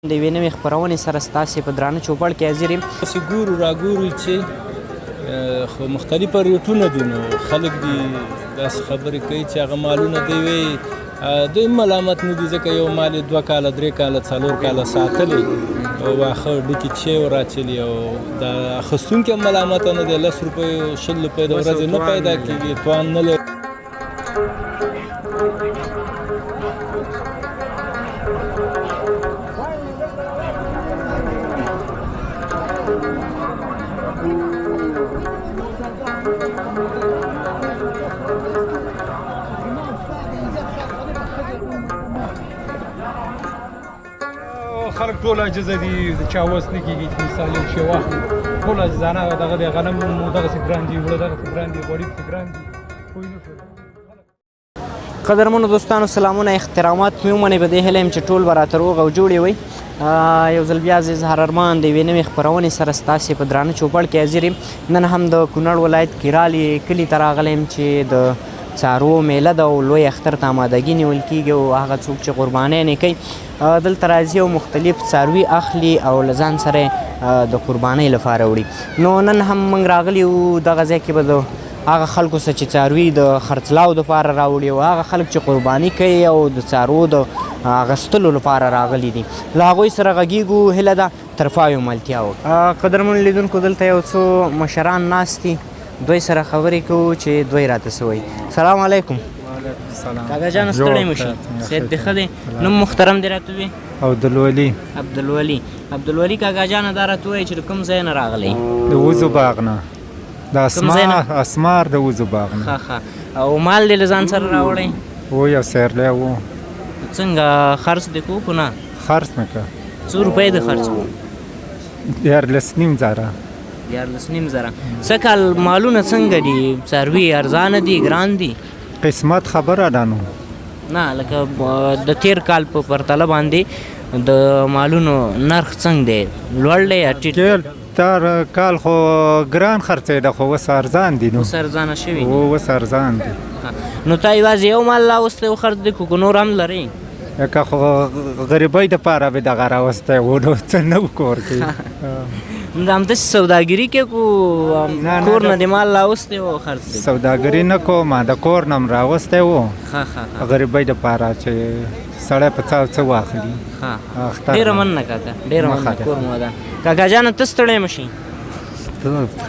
د یوې نوې خپرونې سره ستاسې په درانه چوپړ کې حاضر یم. هسې ګورو راګورو چې خو مختلفه ریټونه دي، نو خلک دي داسې خبرې کوي چې هغه مالونه دی وی دوی ملامت نه دي، ځکه یو مال یې 2 کاله، 3 کاله، 4 کاله ساتلی، واښه ډکې چې وراچلي، او دا اخیستونکی هم ملامت نه دی. 10 روپۍ، 20 روپۍ د ورځې نه پیدا کېږي، توان نه لري. خلک ټول عاجز دي، د چا وس نه کېږي چې مثال یو شی واخلي. ټول عاجزانه دغه د غنم دغسې ګران دي، اوړه دغسې ګران دي، غوړي پسې ګران دي، پوه نه شو. قدرمنو دوستانو، سلامونه، احترامات مې ومنئ. په دې هیله یم چې ټول به راته روغ او جوړې وئ. یو ځل بیا زه اظهار ارمان د یوې نوې خپرونې سره ستاسې په درانه چوپړ کې حاضر یم. نن هم د کونړ ولایت کیرالي کلي ته راغلی یم چې د څاروو میله ده او لوی اختر ته آمادګي نیول کیږي، او هغه څوک چې قربانۍ نه کوي دلته راځي او مختلف څاروي اخلي او له ځان سره د قربانۍ لپاره وړي. نو نن هم موږ راغلي یو دغه ځای کې به د هغه خلکو څخه چې څاروي د خرڅلاو دپاره راوړي او هغه خلک چې قرباني کوي او د څاروو د اخیستلو لپاره راغلي دي، له هغوی سره غږیږو. هیله ده تر پایه ملتیا وکړو. قدرمنو لیدونکو، دلته یو څو مشران ناست دي، دوی سره خبرې کوو چې دوی راته څه وایي. سلام علیکم. سلام. کاکا جان، ستړی مه شي، صحت دې ښه دی؟ نوم محترم دې راته ووایي. عبدالولي. عبدالولي، عبدالولي کاکا جان، دا راته ووایي چې د کوم ځای نه راغلی؟ د وزو باغ نه، د کوم ځای نه؟ اسمار، اسمار، د وزو باغ نه. ښه ښه، او مال دې له ځان سره راوړی؟ و، یو سیرلی و. څنګه خرڅ دې کو که نه؟ خرڅ مې کړ. څو روپۍ دې خرڅ کو؟ 13,500. 13,500. سږ کال مالونه څنګه دي؟ څاروي ارزانه دي، ګران دي؟ قسمت خبره ده نو. نه، لکه د تیر کال په پرتله باندې د مالونو نرخ څنګه دی؟ لوړ دی یا ټیټ؟ تیر تر کال خو ګران خرڅېده، خو اوس ارزان دي نو. اوس ارزانه شوي دي؟ اوس ارزان دي. نو تا یوازې یو مال راوستی او خرڅ دی که نور هم لرې؟ لکه خو غریبۍ دپاره به دغه راوستی و، نو څه نه و کور کې. نو د همداسې سوداګري کې کو نه، نه، کور نه د مال راوستی او خرڅ دی؟ سوداګري نه کوم، د کور نه م راوستی و. ښه ښه ښه. غریبۍ دپاره چې سړی په څه څه واخلي. ښه. اختر. ډېره مننه کاکا، ډېره مخه مننه. ده. کور مو ودان. کاکا جانه، ته ستړی مه شي.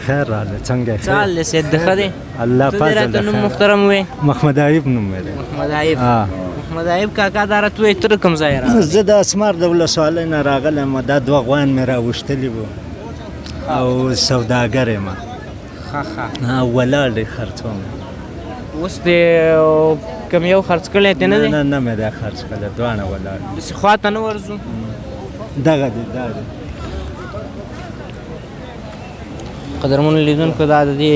خیر راغله، څنګه؟ څه حال دی؟ صحت دې ښه دی؟ الله ته دې فضل. راته نوم محترم وې؟ محمد ایوب نوم مې دی. محمد ایوب. آه. محمد ایوب کاکا، دا راته ووایه، ته د کوم ځای راغلی؟ زه د اسمار د ولسوالۍ نه راغلی یم. دا دوه غوان مې راوښتلي وو او سوداګر یم. ښه ښه. ولاړ دی، خرڅوم. اوس دې کوم یو خرڅ کړی دی؟ نه دی؟ نه، نه مې دا خرڅ کړی، دواړه ولاړ دي. داسې خوا ته نه ورځو؟ دغه دی، دا دی. قدرمنو لیدونکو، دا د دې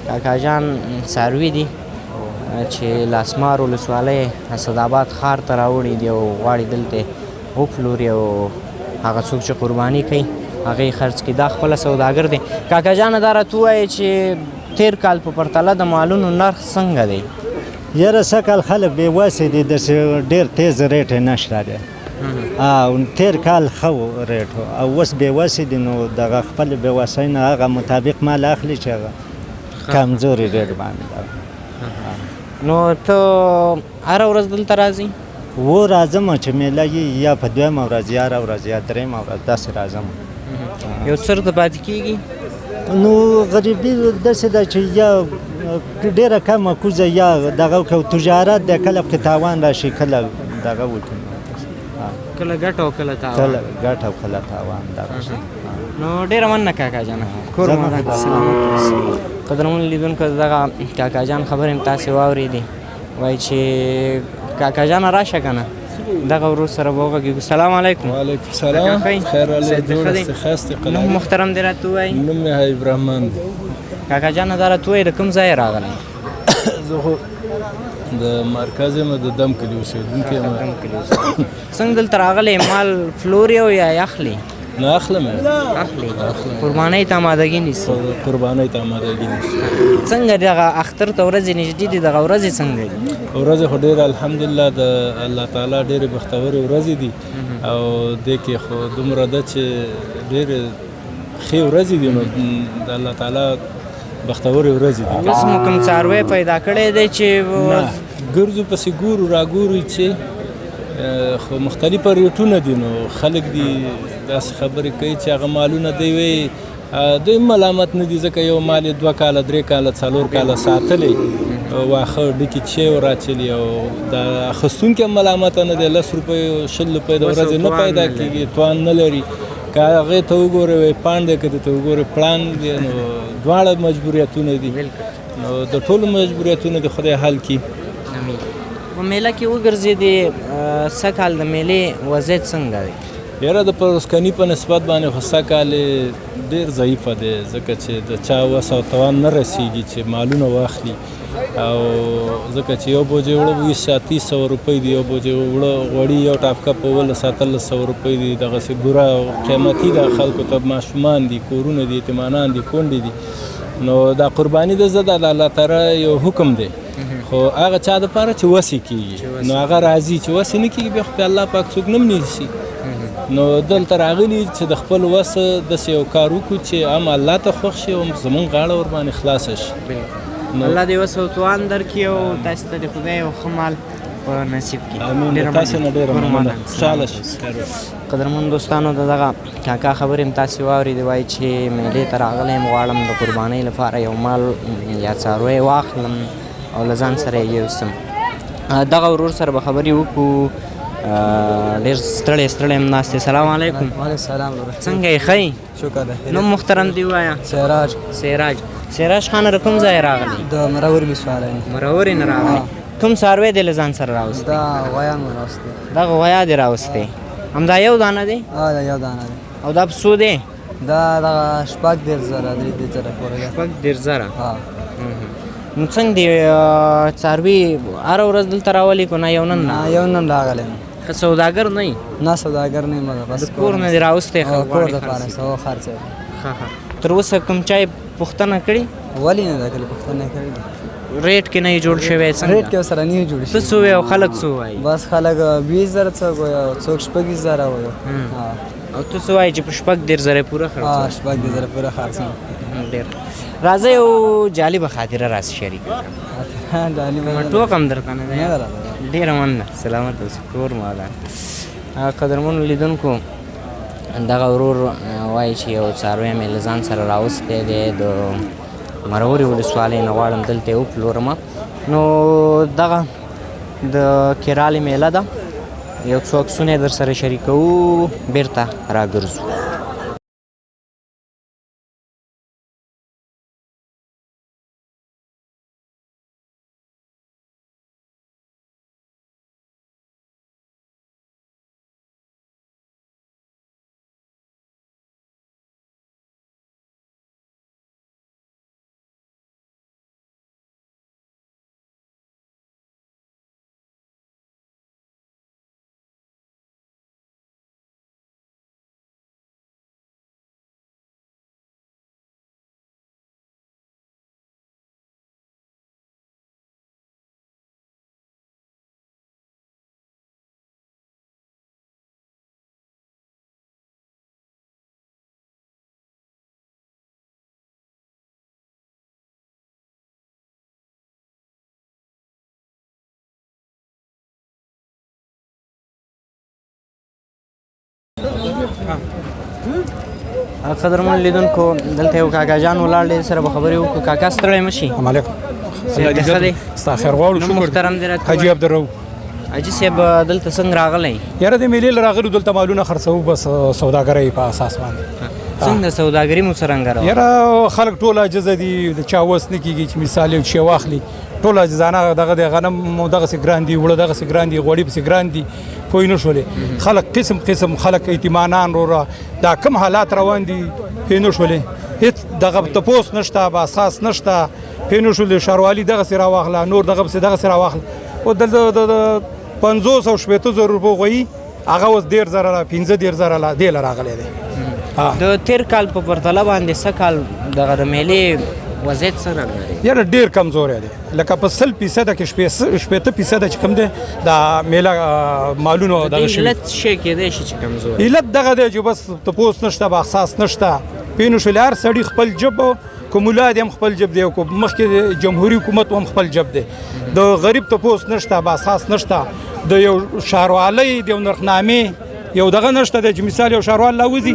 کاکا جان څاروي دي چې له اسمار ولسوالۍ اسداباد ښار ته راوړي دي او غواړي دلته وپلوري او هغه څوک چې قرباني کوي هغه یې خرڅ کړي. دا خپله سوداګر دی. کاکا جانه، دا راته ووایه چې تېر کال په پرتله د مالونو نرخ څنګه دی؟ یاره، سږ کال خلک بې وسې دي، داسې ډېر تیز ریټ یې نشته دی، او تیر کال ښه و ریټ، او اوس بې وسې دي، نو دغه خپل بې وسۍ نه هغه مطابق مال اخلي چې هغه کمزوري ریټ باندې ده. نو ته هره ورځ دلته راځي؟ و، راځم چې میله یي، یا په دویمه ورځ، یا هره ورځ، یا درېیمه ورځ، داسې راځم. یو څرته پاتې کېږي؟ نو غریبي داسې ده چې یا ډېره کمه کوزه یا دغه کو تجارت دی، کله پکې تاوان راشي، کله دغه وکړي. کله ګټه او کله تاوان. کله ګټه او کله تاوان، دغه شي. نو ډېره مننه کاکا جانه، کور مو ودان، سلامت اوسې. قدرمن لیدونکو، دغه کاکا جان خبرې هم تاسې واورېدې. وایي چې کاکا جانه راشه که نه، دغه ورور سره به وغږېږو. سلام علیکم. وعلیکم سلام، خیر راغلی، جوړ یاست؟ ښه یاست؟ نوم محترم دې راته ووایي. نوم مې حبیب رحمان دی. کاکا جانه، دا راته ووایي د کوم ځای راغلی؟ زه خو د مرکز یم، د دم کلي اوسېدونکی یم. دم کلي. څنګه دلته راغلی؟ مال پلوري او یا یې اخلي؟ نه، اخلم یې. اخلي، قربانۍ ته آمادګي نیسي؟ قربانۍ ته آمادګي نیسي. څنګه دغه اختر ته ورځې نږدې دي، دغه ورځې څنګه دي؟ ورځې خو ډېر الحمدلله، د الله تعالی ډېرې بختورې ورځې دي. او دې کې خو دومره ده چې ډېرې ښې ورځې دي، نو د الله تعالی بختورې ورځې دي. اوس مو کوم څاروی پیدا کړی دی چې نه، ګرځو پسې ګورو راګورو چې خو مختلفه ریټونه دي، نو خلک دي داسې خبرې کوي چې هغه مالونه دی وایي دوی ملامت نه دي، ځکه یو مال یې 2 کاله 3 کاله 4 کاله ساتلی، واښه ډکې چې وراچلي، او د اخیستونکي هم ملامت نه دی. 10 روپۍ 20 روپۍ د ورځې نه پیدا کېږي، توان نه لري. که هغې ته وګورې وایي پاڼ دی، که ته وګورې پړانګ دی، نو دواړه مجبوریتونه دي. نو د ټولو مجبوریتونو د خدای حل کړي. امین. په میله کې وګرځېدې، سږ کال د میلې وضعیت څنګه دی؟ یاره د پرسکني په نسبت باندې خو سږ کال ډېر ضعیفه دی، ځکه چې د چا وس او توان نه رسېږي چې مالونه واخلي، او ځکه چې یو بوجۍ اوړه 20-30 روپۍ دي، یو بوجۍ اوړه غوړي یو ټاپکه په 17-18 روپۍ دي. دغسې بوره قیمتي ده خلکو ته، ماشومان دي، کورونه دي، یتیمانان دي، کونډې دي. نو دا قرباني ده، زه د الله تعالی یو حکم دی، خو هغه چا دپاره چې وسې کېږي نو هغه راځي، چې وسې نه کېږي بیا خو الله پاک څوک نه نیسي. نو دلته راغلي چې د خپل وس داسې یو کار وکړو چې هم الله ته خوښ شي او هم زمونږ غاړه ورباندې خلاصه شي. الله دې وس او توان درکړي او تاسو ته دې خدای یو ښه مال په نصیب کړي. امین. تاسو نه ډېره مننه، خوشحاله شئ. قدرمن دوستانو، د دغه کاکا خبرې هم تاسې واورېدې، وایي چې میلې ته راغلی یم، غواړم د قربانۍ لپاره یو مال یا څاروی واخلم او له ځان سره یې یوسم. دغه ورور سره به خبرې وکړو. ډېر ستړی ستړی هم ناست دی. سلام علیکم. وعلیکم سلام. څنګه یې؟ ښه یې؟ شکر دی. نوم محترم دی ووایه. سراج. سراج. سراج خانه، د کوم ځای راغلی؟ د مرورې ولسوالۍ. مرورې نه راغلی. کوم څاروی دې له ځان سره راوستی؟ دا غویان مو راوستی. دغه غویا دې راوستی، همدا یو دانه دی؟ دا یو دانه دی. او دا په څو دی؟ دا دغه 36,000 33,000 پورې دی. 36,000. نو څنګه دی څاروي هره ورځ دلته راولي که نه یو نن؟ نه، یو نن راغلی. ښه سوداګر نه یې؟ نه، سوداګر نه یم، بس د کور نه دې راوستی؟ کور دپاره خرڅوي. ښه ښه. تر اوسه کوم چا یې پوښتنه کړې؟ ولې نه ده کړې، پوښتنه یې کړې ده. ریټ کې نه یې جوړ شوی؟ څنګه ریټ کې سره نه یې جوړ شوی؟ ته څه وایې او خلک څه وایي؟ بس خلک 20,000 څوک وایي او څوک 26,000 وایي. او ته څه وایې چې په 36,000 پوره خرڅوم؟ 36,000 پوره خرڅوم. ډېر راځه یو جالبه خاطره راسې شریکه کړه. جالبه ټوکه هم درته نه ده؟ نه ده. ډېره مننه، سلامت اوسې، کور مو ودان. قدرمنو لیدونکو، دغه ورور وایي چې یو څاروی مې له ځان سره راوستی دی، د مرورې ولسوالۍ نه، غواړم دلته یې وپلورم. نو دغه د کرالې میله ده، یو څو عکسونه یې در سره شریکوو، بیرته راګرځو. قدرمن لیدونکو، دلته یو کاکا جان ولاړ دی، سره به خبرې وکړو. کاکا ستړی مه شي. السلام علیکم. الله دې ښه دی؟ ستا خیر غواړو، نوم شکر. محترم دې راته حاجي ووایه. عبدالرؤف. حاجي صاحب، دلته څنګه راغلی؟ یاره د میلې له راغلو، دلته مالونه خرڅوو، بس سوداګرۍ په اساس باندې. څنګه سوداګري مو څرنګه روانه؟ یاره خلک ټول عاجزه دي، د چا وس نه کېږي چې مثال یو شی واخلي، ټول عاجزانه دغه دی. غنم مو دغسې ګران دي، اوړه دغسې ګران دي، غوړي پسې ګران دي، پوه نه شولې. خلک قسم قسم خلک یتیمانان وروره، دا کم حالات روان دي، پوه نه شولې. هېڅ دغه تپوس نشته، اساس نشته، پوه نه شولې. ښاروالي دغسې راواخله، نور دغه پسې دغسې راواخله. او دلته د 50 او 60,000 روپو غویي هغه اوس 30,000 لا 35,000 لا دې له راغلی دی. د تیر کال په پرتله باندې سږ کال دغه د میلې وضعیت څه رنګ دی؟ یاره ډیر کمزوری دی، لکه په 100% کې 60% چې کوم دی دا میله مالونو دغه شوي. علت څه شی کېدای شي چې کمزوری؟ علت دغه دی چې بس تپوس نشته، احساس نشته، پوه نه شولې. هر سړي خپل جب، که ملا دی هم خپل جب دی، که مخکې جمهوري حکومت هم خپل جب دی. د غریب تپوس نشته، احساس نشته. د یو ښاروالۍ د یو نرخنامې یو دغه نشته دی چې مثال یو ښاروال لا وځي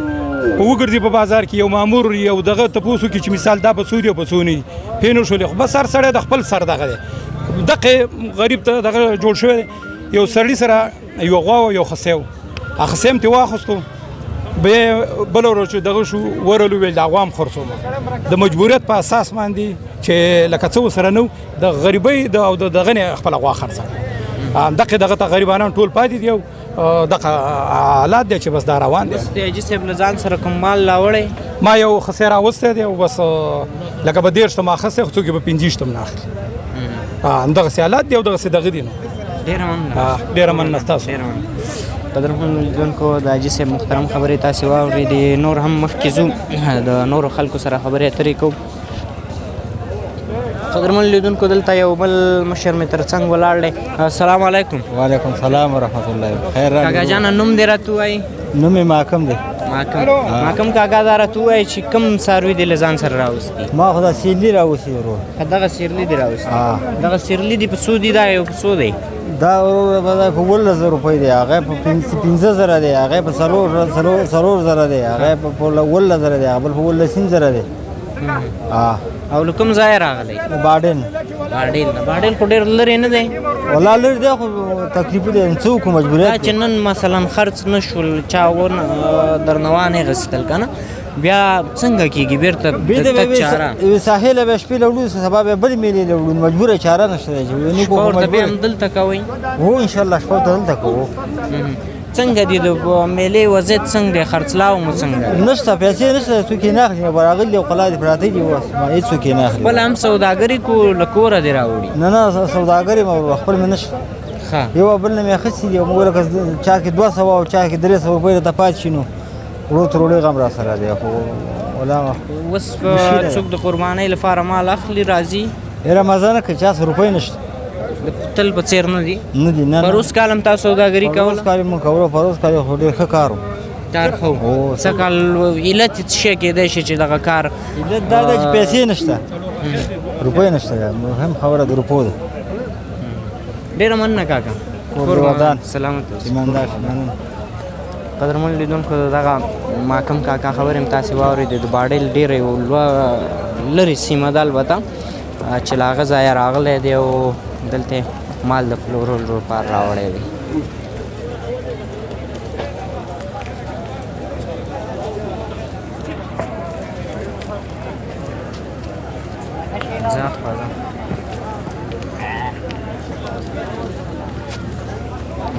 وګرځي په بازار کې، یو مامور یو دغه تپوس وکړي چې مثال دا په څو دی او په څو نه دي، پوه نه شولې. خو بس هر سړی د خپل سر دغه دی، دقه غریب ته دغه جوړ شوی دی. یو سړي سره یو غوا وه، یو خسۍ وه، هغه خسۍ هم ترې واخیستو، بیا بله ورځ چې دغه شو ورغلو ویل دا غوا هم خرڅوم. د مجبوریت په اساس باندې چې لکه څه ورسره نه د غریبۍ او د دغه نه خپله غوا خرڅه کړه. دقه دغه ته غریبانان ټول پاتې دي او دغه حالات دی چې بس دا روان دی. اوس د حاجي صاحب له ځان سره کوم مال راوړی؟ ما یو خسۍ راوستی دی او بس لکه به 30 ته ما اخیستی، خو څوک یې به 25 ته هم نه اخلي. همدغسې حالات دی او دغسې دغه دي. نو ډېره مننه. ډېره مننه ستاسو. ډېره مننه. قدرمنو لیدونکو، د حاجي صاحب محترم خبرې تاسې واورېدې. نور هم مخکې ځو، د نورو خلکو سره خبرې اترې کوو. قدرمن لیدونکو، دلته یو بل مشر مې تر څنګ ولاړ دی. السلام علیکم. وعلیکم سلام ورحمت الله. خیر راغلی. کاکا جانه، نوم دې راته ووایي؟ نوم مې ماکم دی. ماکم. ماکم کاکا، دا راته ووایي چې کوم څاروي دې له ځان سره راوستي؟ ما خو دا سیرلي راوستي ورور. دغه سیرلي دې راوستي؟ دغه سیرلي دې په څو دي؟ دا یو په څو دی؟ دا ورور به په 17,000 روپۍ دی، هغه په 5,000 دی، هغه په 4,000 دی، هغه په 17,000 دی، هغه بل په 17,500 دی. او له کوم ځایه راغلی؟ باډین. باډیل نه؟ باډیل خو ډېر لرې نه دی؟ والله لرې دی، خو تکلیف دی، څه وکړو، مجبوریت دا چې نن مثلا خرڅ نه شول، چا ونه درنه وانه غستل که نه، بیا څنګه کېږي بېرته د تګ چاره؟ یوې ساحې له به شپې له وړو، سبا بیا بلې میلې له وړو، مجبوره چاره نشته دی چې نه شپه ورته بیا هم دلته کوئ؟ هو انشاءالله شپه ورته دلته کوو. څنګه دی د میلې وضعیت څنګه دی؟ خرڅلاو مو څنګه دی؟ نشته، پیسې نشته، څوک یې نه اخلي، راغلي او قلا دې پراته دي، اوس هېڅوک یې نه اخلي. خپله هم سوداګري کو له کوره دې راوړي؟ نه نه، سوداګري مې خپل مې نشته. یو بل نه مې اخیستي دي، موږ لکه چا کې 200 او چا کې 300 روپۍ راته پاتې شي، نو ورو تروړې غم را سره دی. خو ولا اوس څوک د قربانۍ لپاره مال اخلي راځي؟ یاره مزه نه کوي، چا سره روپۍ نشته. د تل په څېر نه دي؟ نه دي، نه. پروس کال هم تاسو سوداګري کوله؟ پروس کال مونږ کوله، پروس کال خو ډېر ښه کار و. کار ښه و. سږ کال علت یې څه شی کېدای شي چې دغه کار؟ علت دا دی چې پیسې نشته، روپۍ نشته، مهم خبره د روپو ده. ډېره مننه کاکا، کور ودان، سلامت اوسې، ایماندار شې. مننه. قدرمن لیدونکو، دغه ماکم کاکا خبرې هم تاسې واورېدې. د باډیل ډېره یو لرې سیمه ده، البته چې له هغه ځایه راغلی دی او دلته مال د پلورلو لپاره راوړی دی.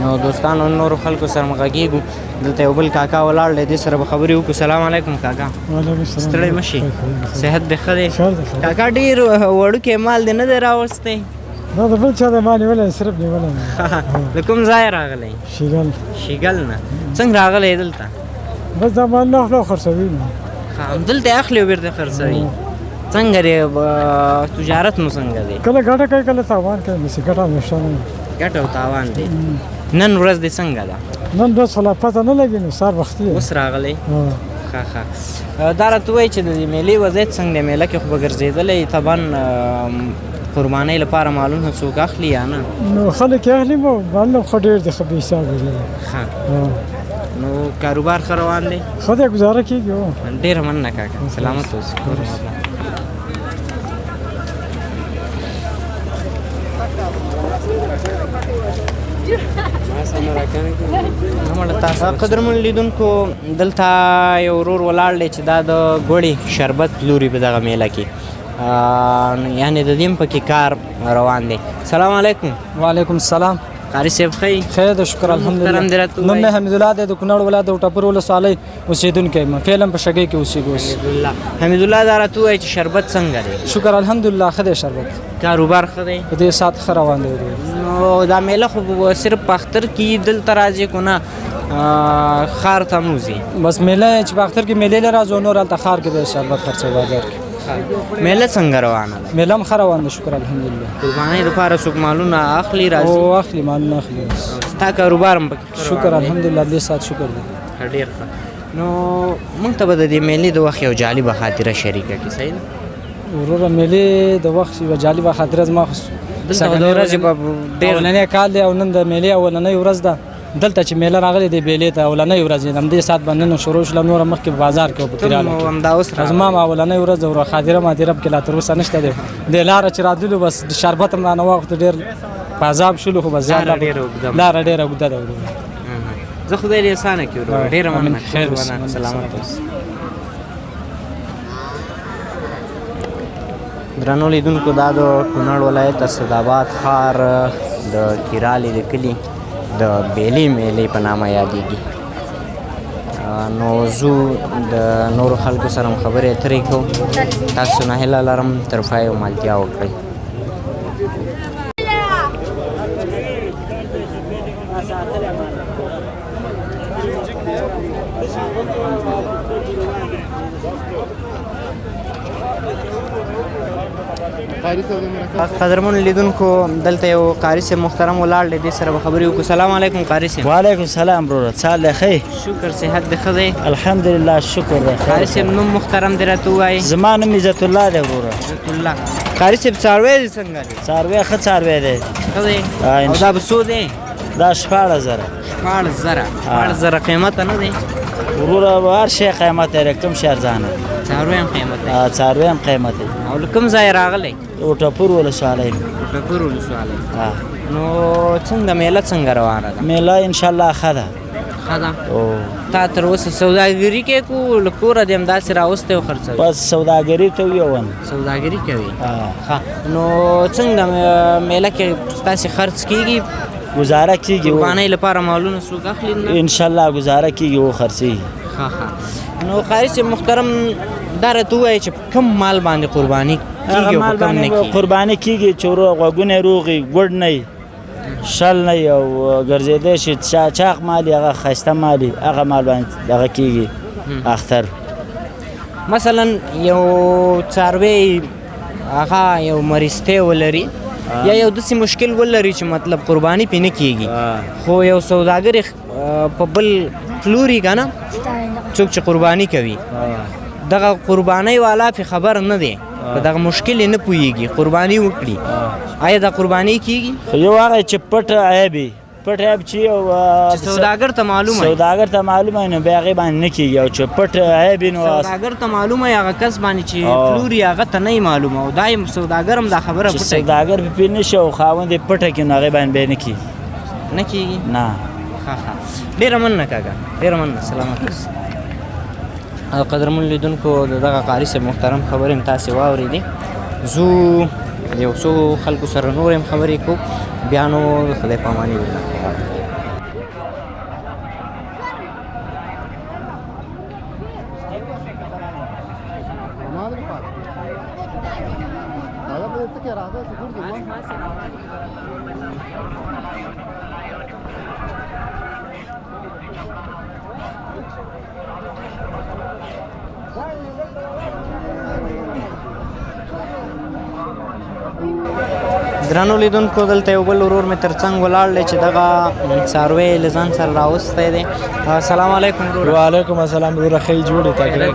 نو دوستانو، نورو خلکو سره مو غږېږو. دلته یو بل کاکا ولاړ دی، دې سره به خبرې وکړو. سلام علیکم کاکا. ستړی مه شې، صحت دې ښه دی؟ کاکا ډېر وړوکی مال دې نه دی راوستی؟ دا د بل چا دی، ما نیولی، صرف نیولی. له کوم ځایه راغلی؟ شیګل. شیګل نه. څنګه راغلی دلته؟ بس دا مال نه اخلو خرڅوي. همدلته یې اخلي او بېرته خرڅوي. څنګه دی تجارت مو څنګه دی؟ کله ګټه کوي کله تاوان کوي، بس ګټه نشته. ګټه او تاوان دی. نن ورځ دې څنګه ده؟ نن ورځ خو لا پته نه لګي، نو سهار وختي اوس راغلی. ښه ښه، دا راته ووایي چې د دې میلې وضعیت څنګه دی؟ میله کې خو به ګرځېدلی، طبعا قربانۍ لپاره مالونه څوک اخلي یا نه؟ نو خلک یې اخلي، مالونه خو ډېر دي، ښه بې حسابه دي. ښه، نو کاروبار ښه روان دی؟ ښه دی، ګزاره کېږي. ډېره مننه کاکا، سلامت اوسې. قدرمن لیدونکو، دلته یو ورور ولاړ دی چې دا د ګوړې شربت پلوري په دغه میله کې، یعنې د دې هم پکې کار روان دی. سلام علیکم. وعلیکم السلام. قاري صاحب ښه یې؟ ښه دی شکر الحمدلله. نوم مې حمیدالله دی، د کونړ ولایت د وټپور ولسوالۍ اوسېدونکی یم، فعلا په شګۍ کې اوسېږو اوس. حمیدالله، دا راته ووایه چې شربت څنګه دی؟ شکر الحمدلله ښه دی شربت. کاروبار ښه دی؟ په دې ساعت ښه روان دی. نو دا میله خو صرف په اختر کې دلته راځي که نه ښار ته هم وځي؟ بس میله چې په اختر کې میلې له راځو، نور هلته ښار کې دی شربت خرڅوي بازار کې. میله څنګه روانه ده؟ میله هم ښه روانه ده، شکر الحمدلله. قربانۍ دپاره څوک مالونه اخلي راځي؟ او اخلي، مالونه اخلي. ستا کاروبار هم پکې؟ شکر الحمدلله، دې ساعت شکر دی. ډېر ښه. نو موږ ته به د دې میلې د وخت یو جالبه خاطره شریکه کړې، صحیح ده؟ وروره میلې د وخت یوه جالبه خاطره زما خو دلته خو د ورځې په ډېر اولنی کال دی او نن د میلې اولنۍ ورځ ده. دلته چې میله راغلې دی بیلې ته اولنۍ ورځ ده، همدې ساعت باندې نن شروع شوله، نوره مخکې په بازار کې وه، په کراله کې. همدا اوس زما هم اولنۍ ورځ ده وروره، خاطره ماطره پکې لا تر اوسه نشته دی. د لاره چې راتللو بس د شربت هم رانه واخوست، ډېر په عذاب شولو، خو بس لاره ډېره اوږده، لاره ډېره اوږده ده وروره. زه خدای دې اسانه کړي وروره، ډېره مننه. خیر اوسې، سلامت اوسې. درنو لیدونکو، دا د کونړ ولایت اسداباد ښار د کیرالي د کلي د بیلې میلې په نامه یادېږي. نو زه د نورو خلکو سره هم خبرې اترې کوو. تاسو نه هیله لرم تر پای او ملتیا وکړئ. قدرمن لیدونکو، دلته یو قاري صاحب محترم ولاړ دی، دې سره به خبرې وکړو. سلام علیکم قاري صاحب. وعلیکم سلام وروره، څه حال دی؟ ښه؟ شکر، صحت دې ښه دی؟ الحمدلله شکر دی. قاري صاحب نوم محترم دې راته ووایي. زما نوم عزت الله دی وروره. عزت الله. قاري صاحب څاروی دې څنګه دی؟ څاروی ښه څاروی دی. ښه دی. او دا به څو دی؟ دا 16,000. 16,000. 16,000 قیمته نه دی وروره؟ هر شی قیمت دی، کوم شی ارزانه؟ څاروی هم قیمت دی. څاروی هم قیمت دی. او له کوم ځای راغلی؟ اوټپور ولسوالۍ. اوټپور ولسوالۍ. نو څنګه میله څنګه روانه ده؟ میله انشاءالله ښه ده. ښه ده. تا تر اوسه سوداګري کې کو له کوره دې همداسې راوستی او خرڅوي؟ بس سوداګري ته ویوم. سوداګري کوي. ښه، نو څنګه میله کې ستاسې خرڅ کیږي؟ ګزاره کیږي. قربانۍ لپاره مالونه څوک اخلي؟ نه انشاءالله ګزاره کیږي او خرڅیږي. ښه ښه. نو قاري صاحب محترم، دا راته ووایه چې کوم مال باندې قرباني کیږي او کوم نه کیږي؟ قرباني کیږي چې غوږونه روغي، ګوډ نه، شل نه، او ګرځېدی شي، چاق مالي، هغه ښایسته مالي، هغه مال باندې دغه کیږي اختر. مثلا یو څاروی هغه یو مریضتی ولري یا یو داسې مشکل ولري چې مطلب قرباني پې نه کیږي، خو یو سوداګر په بل پلوري که نه، څوک چې قرباني کوي دغه قربانۍ والا پې خبر نه دی، په دغه مشکل یې نه پوهېږي، قرباني وکړي، آیا دا قرباني کیږي؟ یو هغه چې پټ عیب وي، پټ عیب چې یو سوداګر ته معلومه، سوداګر ته معلومه نو بیا هغې باندې نه کیږي، او چې پټ عیب وي نو سوداګر ته معلومه هغه کس باندې چې پلوري هغه ته نه معلومه، او دا سوداګر هم دا خبره پټه سوداګر پې پوه نه شي او خاوند یې پټه کړي نو هغې باندې بیا نه کیږي. نه کیږي؟ نه. ښه ښه، ډېره مننه کاکا، ډېره مننه، سلامت اوسې. قدرمن لیدونکو، د دغه قاري صاحب محترم خبرې هم تاسې واورېدې. ځو یو څو خلکو سره نورې هم خبرې کوو، بیا نو د خدای په اماني درنه. درنو لیدونکو، دلته یو بل ورور مې ترڅنګ ولاړ دی چې دغه څاروی یې له ځان سره راوستی دی. سلام علیکم وروره. وعلیکم السلام وروره، ښه یې جوړې؟ تکړه.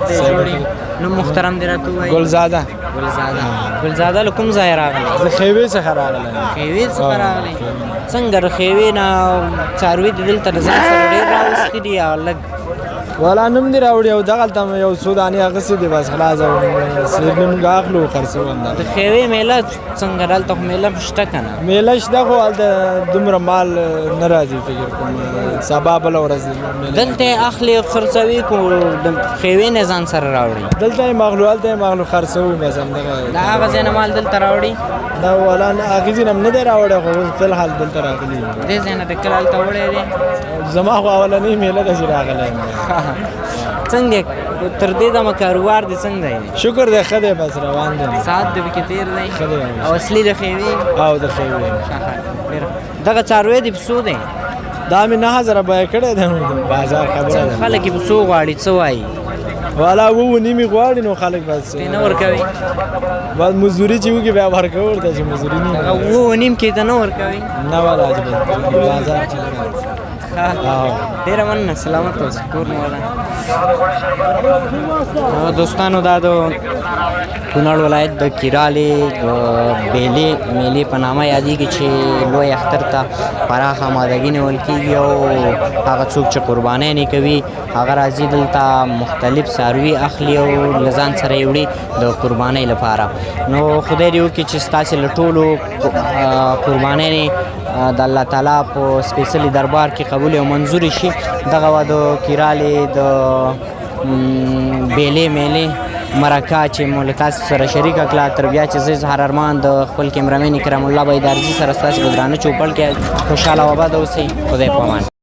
نوم محترم دې راته ووایي. ګلزاده. ګلزاده. ګلزاده له کوم ځای راغلی؟ زه خیوې څخه راغلی. خیوې څخه راغلی. څنګه د خیوې نه څاروي دې دلته له ځان سره ډېر راوستي دي یا لږ؟ والا نوم دې راوړي او دغلته یو څو دانې اخیستې دي، بس خلاص، او سیرني مونږ اخلو خرڅوو همدغه. د خیوې میله څنګه؟ دلته خو میله شته که نه؟ میله شته خو هلته دومره مال نه راځي، فکر کوم سبا بله ورځ دلته یې اخلي خرڅوي کو د خیوې نه ځان سره راوړي؟ دلته یې اخلو، هلته یې اخلو، خرڅوو، بس همدغه. د هغه ځای نه مال دلته راوړي؟ دا والا هغې ځای نه هم نه دی راوړی، خو اوس فی الحال دلته راغلي. دې ځای نه د کله هلته وړی دی؟ زما خو اولنۍ میله ده چې راغلی یم. څنګه تر دې دمه کاروبار دې څنګه دی؟ شکر دی، ښه دی، بس روان دی. ساعت دې پکې تېر دی؟ ښه دی. او اصلي د خیوې؟ او د خیوې. دغه څاروی دې په څو دی؟ دا مې 9,000 بیه کړی دی، بازار خبره ده. خلک یې په څو غواړي، څه وایي؟ والا وو نیمه غواړي نو خلک بس ته نه ورکوي. بس مزدوري چې وکړي بیا ورکوي ورته، چې مزدوري نه هغه وو نیم کې ته نه ورکوي. نه والا چې بازار چې. ډیره مننه، سلامت اوسې، کور مو ودان. دوستانو، دا د کونړ ولایت د کیرالې د بیلې میلې په نامه یادېږي چې لوی اختر ته پراخه آمادګي نیول کېږي، او هغه څوک چې قربانۍ نه کوي هغه راځي دلته مختلف څاروي اخلي او له ځان سره یې وړي د قربانۍ لپاره. نو خدای دې وکړي چې ستاسې له ټولو قربانۍ د الله تعالی په سپېڅلي دربار کې قبول او منظور شي. دغه وه د کیرالې د بیلې میلې مرکه چې مو له تاسو سره شریکه کړه. تر بیا چې زه اظهار ارمان د خپل کیمرامین اکرام الله بیدارزي سره ستاسو په درانه چوپړ کې، خوشحاله او آباد اوسئ. خدای په امان.